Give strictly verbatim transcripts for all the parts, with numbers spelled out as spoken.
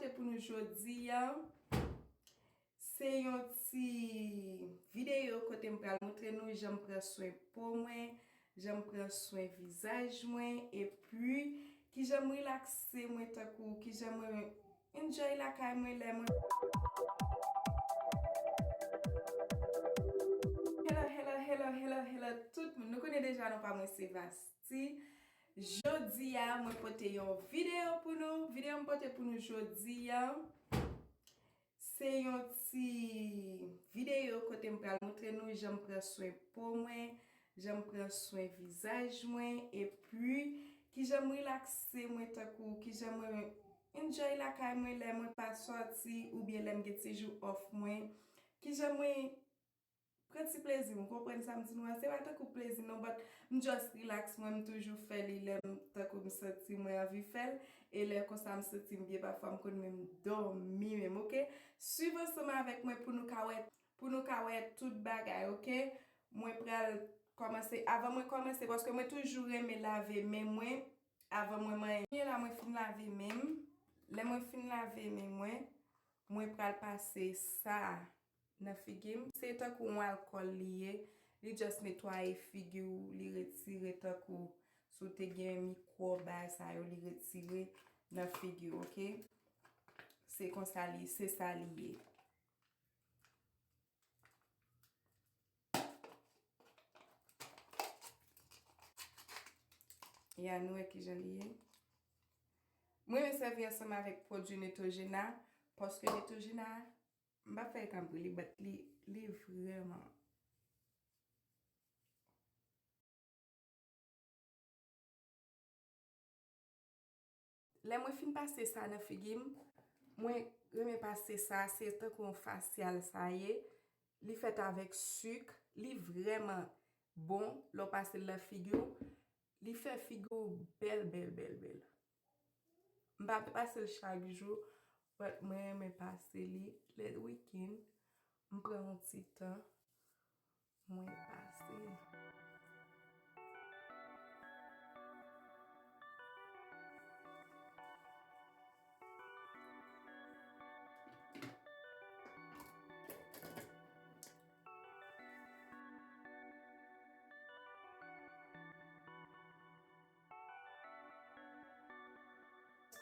pote pou nou jodi a, se yon ti videyo kote m pral montre nou jan m pran swen po mwen, jan m pran swen vizaj mwen, epi kijan m rilakse mwen, tankou kijan mwen enjoy lakay mwen lè mwen. Hello, hello, hello, hello, hello, tout moun. Nou konnen deja non pa mwen se Vasti. Jodi a, mwen pote yon videyo pou nou. Videyo m pote pou nou jodi a, se yon ti videyo kote m pral montre nou jan m pran swen po mwen, jan m pran swen vizaj mwen, epi kijan m rilakse mwen, tankou kijan mwen enjoy lakay mwen lè mwen pa sòti oubyen lè m gen ti jou off mwen, kijan mwen pran ti plezi m, ou konprann sa m di nou an? Se pa tankou plezi non, but m just relax mwen, m toujou fè li lè m, tankou m santi mwen anvi fè l, e lè konsa m santi m byen, pafwa m konn menm dòmi menm, oke? Swiv ansanm avèk mwen pou nou ka wè, pou nou ka wè tout bagay, oke? Mwen pral kòmanse, avan mwen kòmanse, paske mwen toujou renmen lave men mwen avan mwen manyen. Kounye la mwen fin lave men m, lè mwen fin lave men mwen, mwen pral pase sa nan figi m. Se tankou yon alkòl li ye. Li just netwaye figi w, li retire tankou si w te gen mikwòb bagay sa yo, li retire nan figi w, oke? Se konsa li, se sa li ye. Ya, nou wè kijan li ye. Mwen renmen sèvi ansanm avèk pwodui Neutrogena, paske Neutrogena, m pa fè tanpri li, but li, li vrèman. Lè mwen fin pase sa nan figi m, mwen renmen pase sa, se tankou yon fasyal sa ye. Li fèt avèk sik, li vrèman bon lè w pase l nan figi w. Li fè figi w bèl, bèl, bèl, bèl. M pa pase l chak jou, but mwen renmen pase li lè wikenn. M pran yon ti tan, mwen pase l.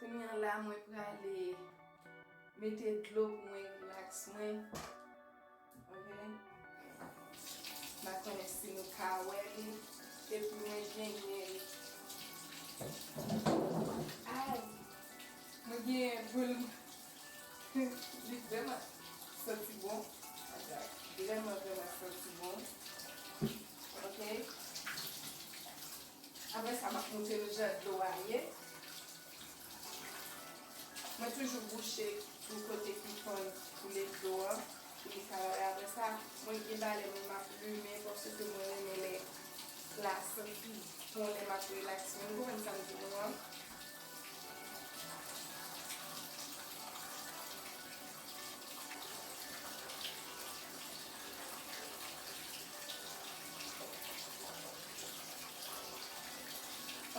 Kounye a la, mwen prale mete dlo pou mwen rilaks mwen. Oke? M pa konnen si nou ka wè li. Epi mwen genyen. Ay! Mwen genyen boul. Li vrèman santi bon. Vrèman, vrèman santi bon. Oke? Apre sa, m ap montre nou jan dlo a ye. Mwen toujou bouche pou kote ki konn koule dlo a, pou li ka rale. Apre sa, mwen gen balè mwen m ap limen, paske mwen renmen lè la santi bon lè m ap rilaks mwen. Nou konprann sa m di nou an?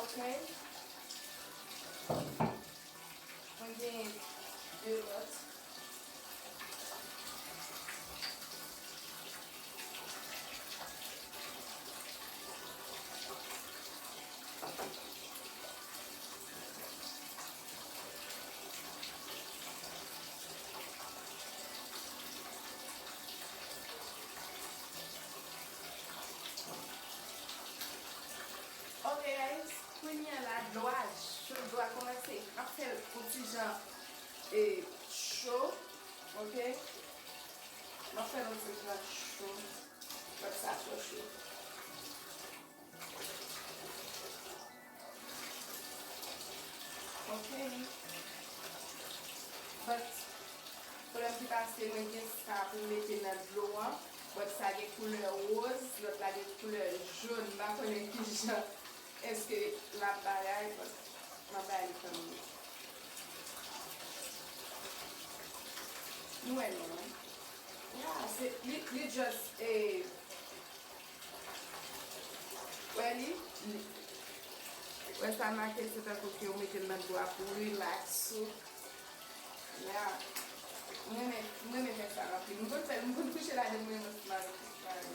Ok. Mwen gen de lòt. Ok, guys, kounye a la, dlo a cho, dlo a kòmanse. M ap fè l yon ti jan, e, cho, ok? M ap fè l yon ti jan cho. Fòk sa twò cho. Ok. But, pwoblèm ki pase, mwen gen sa pou m mete nan dlo an. But sa gen koulè woz, lòt la gen koulè jòn. M pa konnen kijan. Èske l ap bagay, but m ap bay li kanmenm. Nou wè non. Ya, se, li, li just, eh, wè li, li, wè sa make, se tankou ke ou mete l nan dlo a pou rilaks ou. Mwen renmen, mwen renmen fè sa anpil. M konn fè, m konn kouche ladan, mwen renmen fè mari, mari.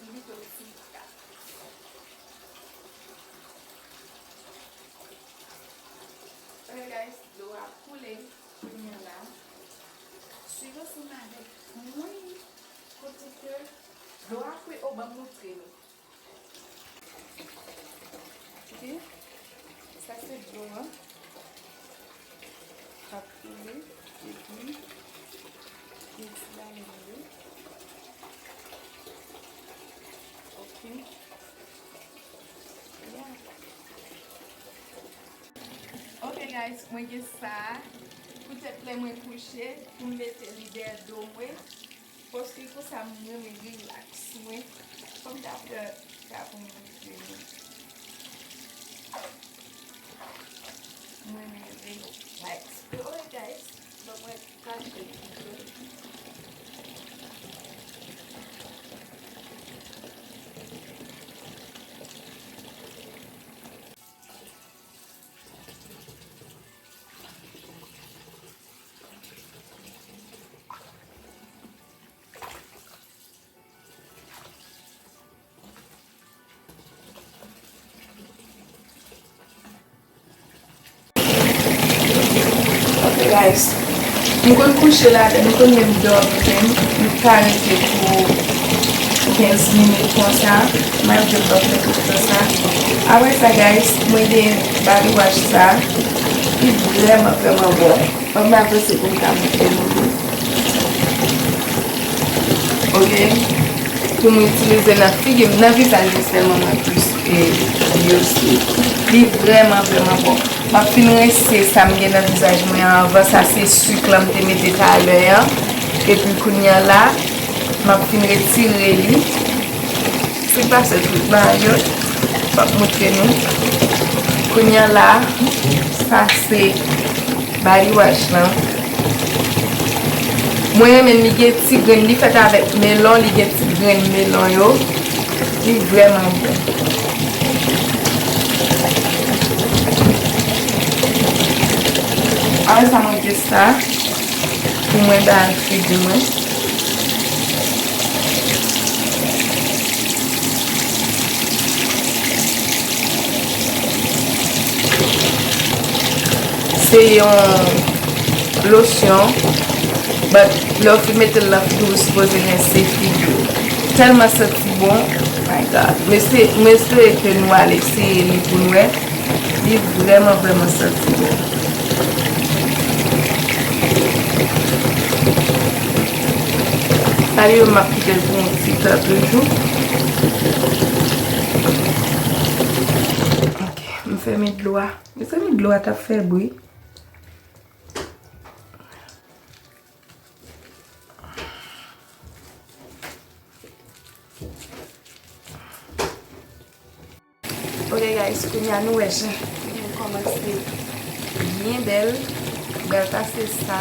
Li pito ti kat. Ok, guys, dlo a koule kounye a la. Swiv ansanm avèk mwen kote ke dlo a koule, o, ban m montre nou. Ok? Sa se dlo a k ap koule, epi gen ti balèn yo. Ok. Yeah. Ok, guys, mwen gen sa a. Poutèt lè mwen kouche, pou m mete li dèyè do mwen. Paske konsa m renmen rilaks mwen. Fò m ta fè sa pou m montre nou. Mwen renmen rilaks. Alright, guys. Bon, mwen kache pito. Ok, guys. M konn kouche ladan, m konn menm dòmi menm. M ka rete pou kenz minit konsa. M ap jwenn lòt fè tout tan sa. Apre sa, guys, mwen gen body wash sa. Li vrèman, vrèman bon. Mwen pa panse pou m ta montre nou li. Ok. Pou m itilize nan figi m, nan vizaj mwen sèlman mwen plis, e, use li. Li vrèman, vrèman bon. M ap fin rense sa m gen nan vizaj mwen an anvan. Sa se sik lan m te mete talè an. Epi kounye a la, m ap fin retire li. Sik pase tout bagay yo. M ap montre nou. Kounye a la, sa se body wash lan. Mwen renmen li gen ti grenn, li fèt avèk melon, li gen ti grenn melon yo. Li vrèman bon. Apre sa, mwen gen sa pou mwen bay figi mwen. Se yon losyon, but lè w fin mete l nan figi w, ou sipoze rense figi w. Tèlman santi bon, my God. M espe-, m espere ke nou al eseye li pou n wè. Li vrèman, vrèman santi bon. Sa yo, m ap kite l pou yon ti tan toujou. Ok, m fèmen dlo a. Mezanmi, dlo a t ap fè bri. Ok, guys, kounye a nou wè jan li kòmanse byen bèl. Bèl pase sa.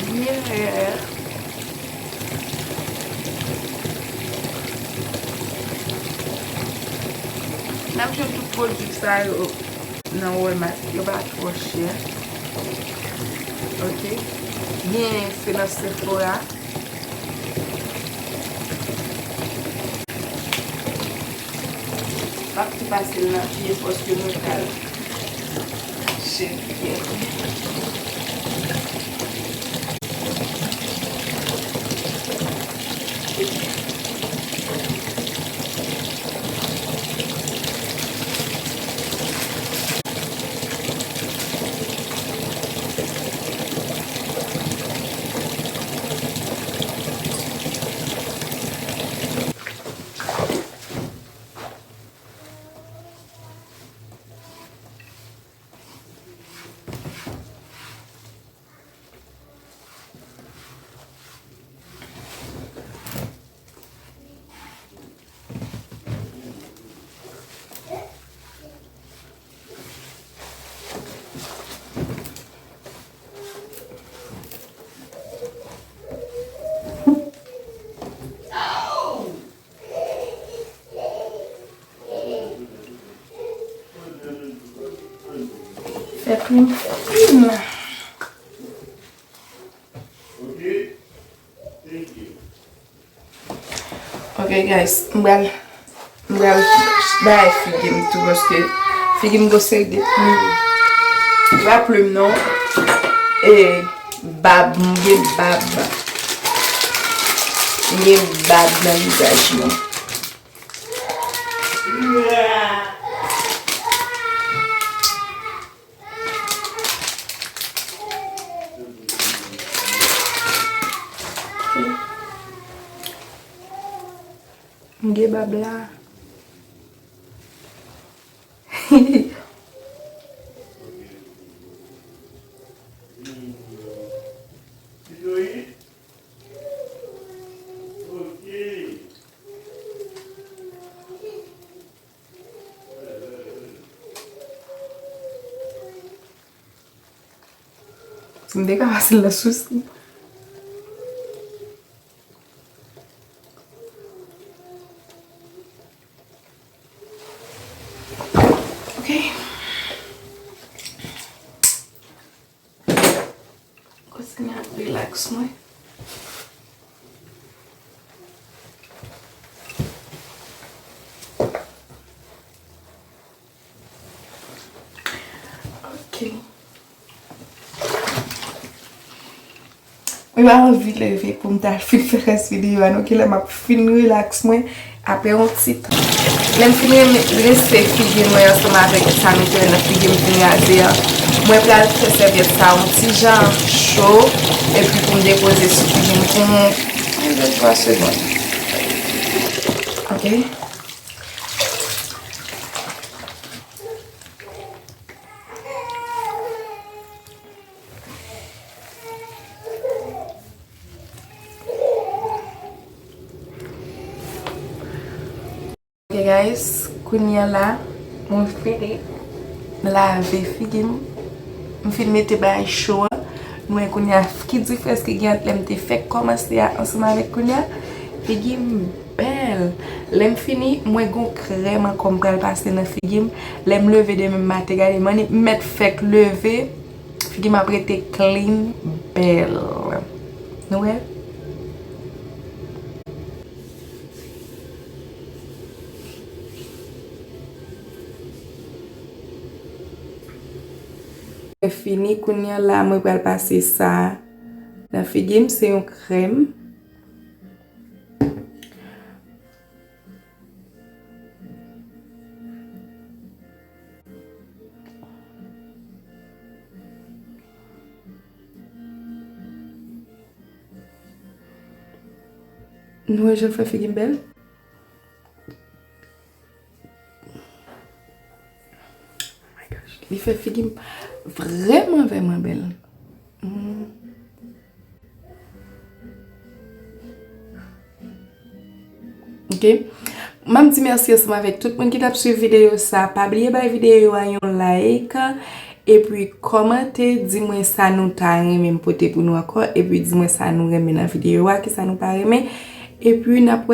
Byen vè. N ap jwenn tout pwodui sa yo nan Walmart, yo pa twò chè. Ok. Genyen se nan Sephora. M ap tou pase l nan pye paske mwen pral chèke. Fè plim plim. Ok, guys, m pral, m pral bay figi m tou, paske figi m gon seri de plim. Pa plim non. E bab, m gen bab. M gen bab nan vizaj mwen. M gen bab la. Si m te ka pase l nan sous li. Ok. Kounye a, relax mwen. Ok. Mwen pa anvi leve pou m ta fin fè rès videyo a, non, kilè m ap fin relax mwen apre yon ti tan. Lè m fin rinse figi mwen ansanm avèk sa nou te wè nan figi m fin raze a, mwen pral fè sèvyèt sa yon ti jan cho, epi pou m depoze sou figi m pou yon, yon de twa segonn. Ok? Ok guys, kounye a la, mwen fini lave figi m. M fin mete bagay cho a. Nou wè kounye a ki diferans ki gen ant lè m te fèk kòmanse a ansanm avèk kounye a. Figi m bèl. Lè m fini, mwen gon krèm ankò m pral pase nan figi m. Lè m leve demen maten, gade, m annik mèt fèk leve. Figi m ap rete clean, bèl. Nou wè? Fini kounye a la, mwen pral pase sa nan figi m, se yon krèm. Nou wè jan l fè figi m bèl? Oh my gosh. Li fè figi m vrèman, vrèman bèl. Mm. Ok. M ap di mèsi ansanm avèk tout moun ki t ap swiv videyo sa. Pa bliye bay videyo a yon like. Epi kòmante, di mwen sa nou ta renmen m pote pou nou ankò. Epi di mwen sa nou renmen nan videyo a, kisa nou pa renmen. Epi n ap wè